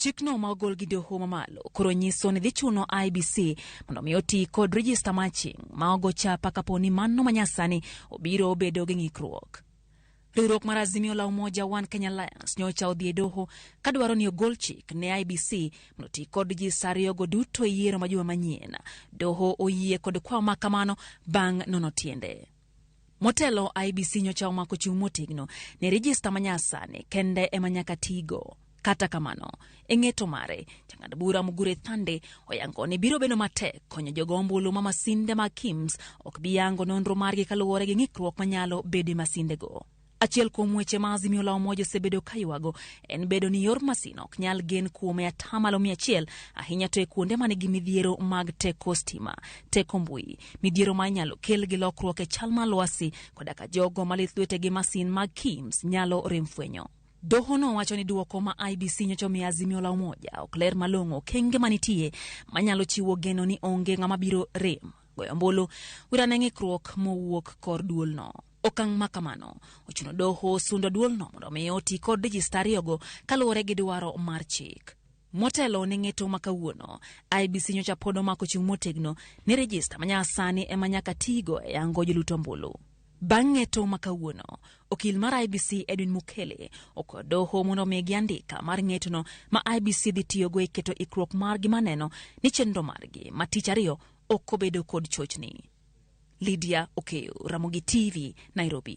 Chikno ma ogol gi doho mamalo koro nyiso ni dhi chuno IEBC mondo mi oti kod rejista maching' ma ogo chapa kapo ni mano manyasani obiro bedo gi ng'ikruok. Riwruok mar Azimio la Umoja One Kenya Alliance nyocha odhi e doho kadwaro ni ogol chik ne IEBC mondo oti kod rejista ariyogo duto e yiero ma juma manyien. Doho oyie kod kwayo ma kamano bang' nono tiende. Motelo, IEBC nyocha omako chung' motegno ni rejista manyasani kende ema nyaka tigo. Kata kamano, e ng'eto mare, jang'ad bura Mugure Thande oyango ni biro bedo matek konyo jogo ombulu ma masinde mag KIEMS ok bi yango nonro margi kaluwore gi ng'ikruok manyalo bedo e masindego. Achiel kuom weche ma Azimio la Umoja osebedo ka ywago en bedo ni yor masin ok nyal gen kuome 100% ahinya to e kuonde manigi midhiero mag teko stima, teko mbui, midhiero ma inyalo kel gi lokruok e chal mar lwasi koda ka jogo ma lith lwetegi masin mag KIEMS nyalo rem fwenyo. Doho no wacho ni duoko ma IEBC nyocha omiyo Azimio la Umoja ok ler malong'o okenge manitie manyalo chiwo geno ni onge ng'ama biro rem goyo ombulu wirane ng'ikruok mowuok kor duolno. Okang' ma kamano ochuno doho sundo duolno mondo omi oti kod rejista ariyogo kaluwore gi dwaro mar chik. Motelo ne ng'eto ma kawuono, IEBC nyocha pod omako chung' motegno ni rejista manyasani ema nyaka tigo e yango jolut ombulu. Bang' ng'eto ma kawuono, okil mar IEBC Edwin Mukele okwayo doho mondo omigi andika mar ng'etono ma IEBC dhi tiyogo e keto ikruok margi maneno ni chenro margi ma tich ariyo ok obedo kod chochni. Lydia Okeyo, Ramogi TV, Nairobi.